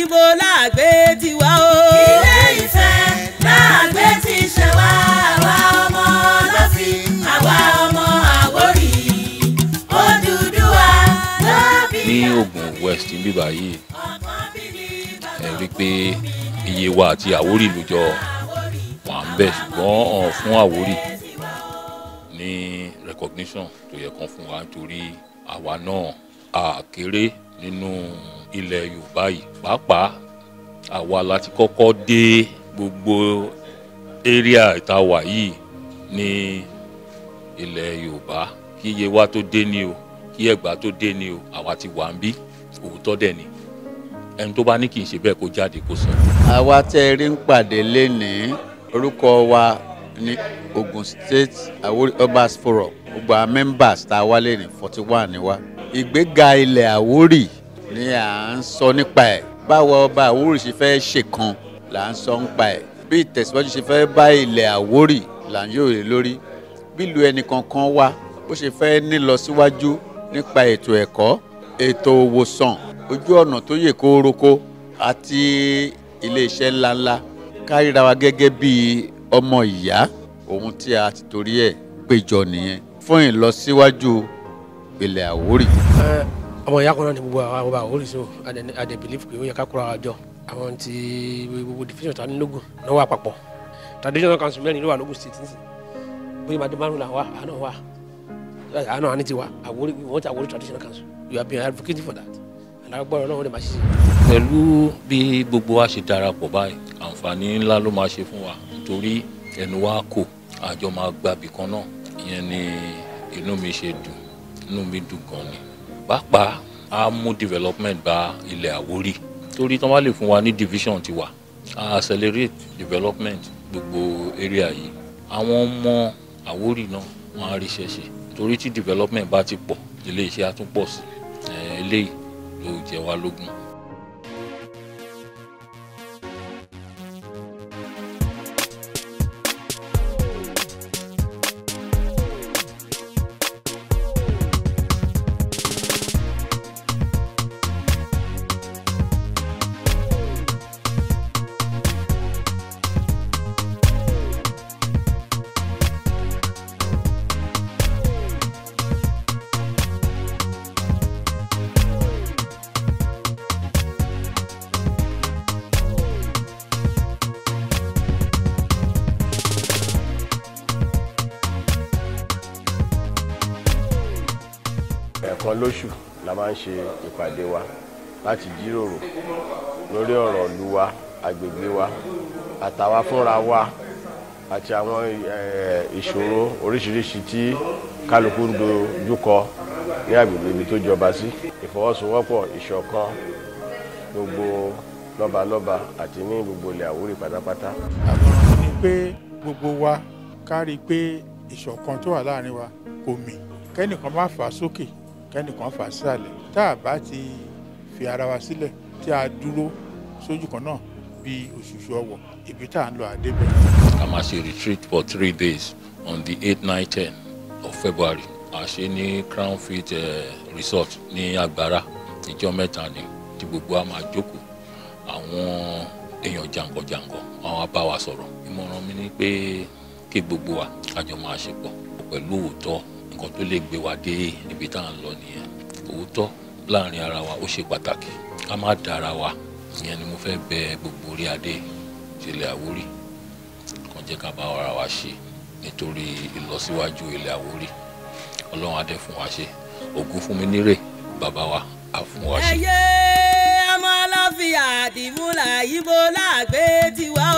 Ibo làgbé tiwa o. Ilé Ifẹ̀ làgbé ti ṣe wá, àwa ọmọ Ọlọ́fin, àwa ọmọ Àwórì, Odùduwà ló bí. Ní Ògùn West níbí báyìí, ẹ rí i pé Yewa àti Àwórì ló jọ wà ń bẹ̀, ṣùgbọ́n fún Àwórì ní recognition tó yẹ kán fún wa, nítorí àwa náà a kéré nínú ilẹ̀ Yorùbá yìí. Pàápàá àwa láti kọ́kọ́ dé gbogbo area ìtawà yìí ní ilẹ̀ Yorùbá. Kí Yewa tó dé ní o, kí Ẹ̀gbá tó dé ní o, àwa ti wà ń bí. Òótọ́ dẹ̀ ni, ẹni tó bá ní kì í ṣe bẹ́ẹ̀ kó jáde kó sọ. Àwa tẹ́ ẹ rí ń pàdé lénìí, orúkọ wa ní Ogun State Àwórì Obas Forum. Gbogbo àwọn members tá a wá lénìí 41 ni wá. Ìgbéga ilẹ̀ Àwórì ni à ń sọ nípa ẹ̀. Báwo ọba Àwórì ṣe fẹ́ ṣèkan là ń sọ nípa ẹ̀. Bí ìtẹ̀síwájú ṣe fẹ́ bá ilẹ̀ Àwórì là ń yòrè lórí. Bí ìlú ẹnì kankan wá bó ṣe fẹ́ nílọ síwájú nípa ètò ẹ̀kọ́, ètò òwòsàn, ojú ọ̀nà tó yè kórókó àti iléeṣẹ́ ńláńlá. Ká ríra wa gẹ́gẹ́ bí ọmọ ìyá, ohun tí a ti torí ẹ̀ péjọ nìyẹn fún ìlọsíwájú ilẹ̀ Àwórì. Ọmọ ìyá kan náà ni gbogbo àwọn ọba Àwórì, so I dey believe pé ó yẹ ká kóra wa jọ. Àwọn ti gbogbo division ta ní lógún náà wà papọ̀. Traditional council mẹ́rin ló wà lógún state nísìnyí, bóyá máa dé márùn là wà, àná wà, àná àní tiwa Àwórì. We want Àwórì traditional council. We have been advocating for that and agbára Ọlọ́run lè máa ṣiṣẹ́. Pẹ̀lú bí gbogbo wa ṣe darapọ̀ báyìí, àǹfààní ńlá ló máa ṣe fún wa, nítorí ẹnu wa kò, àjọ máa gbàbì kan náà. Ìyẹn ni inú mi ṣe dùn, inú mi dùn gan ni. Pàápàá á mú development bá ilẹ̀ Àwórì, torí tí wọ́n bá lè fún wa ní division tiwa, á accelerate development gbogbo area yìí. Àwọn ọmọ Àwórì náà wọ́n á ríṣẹ́ ṣe, torí tí development bá ti pọ̀, ilé iṣẹ́ á tún pọ̀ sí. Eléyìí ló jẹ wá lógún. Ẹ̀ẹ̀kan lóṣù la máa ń ṣe ìpàdé wa láti jíròrò lórí ọ̀rọ̀ ìlú wa, agbègbè wa, àtàwa fúnra wa, àti àwọn ìṣòro oríṣiríṣi tí kálukú ń dojúkọ ní agbègbè ibi tó jọba sí. Ìfọwọ́sowọ́pọ̀, ìṣọ̀kan gbogbo lọ́balọ́ba àti ní gbogbo ilẹ̀ Àwórì pátápátá. Àmọ̀ràn mi ni pé gbogbo wa ká rí i pé ìṣọ̀kan tó wà láàrin wa kò mì, kẹ́nìkan má fà á sókè, kẹ́nìkan fà á sísàlẹ̀. Tá a bá ti fi ara wa sílẹ̀, tí a dúró sójú kan náà bí òṣùṣù ọwọ̀, ibi tá à ń lọ àdébẹ̀. A máa ṣe retreat for 3 days on the 8, 9, 10 of February. A ṣe ní Crown Fit Resort ní Àgbàrá. Ìjọ mẹ́ta ni tí gbogbo a máa jókòó. Àwọn èèyàn jàǹkànjàǹkàn àwọn á bá wa sọ̀rọ̀. Ìmọ̀ràn mi ni pé kí gbogbo wa a jọ máa ṣe pọ̀ pẹ̀lú òótọ́. Nǹkan tó lè gbé wa dé ibi tá à ń lọ nìyẹn. Òótọ́ láàrin ara wa ó ṣe pàtàkì, ká má dára wa. Ìyẹn ni mo fẹ́ bẹ̀ gbogbo orí adé tilẹ̀ Àwórì, kàn jẹ́ ká bá ara wa ṣe nítorí ìlọsíwájú ilẹ̀ Àwórì. Ọlọ́run á dẹ̀ fún wa ṣe. Ògún fún mi nírè, bàbá wa á fún wa ṣe. Ẹyẹ ọmọ Ọlọ́fin àdìmúlà, Ibo làgbé tiwa o.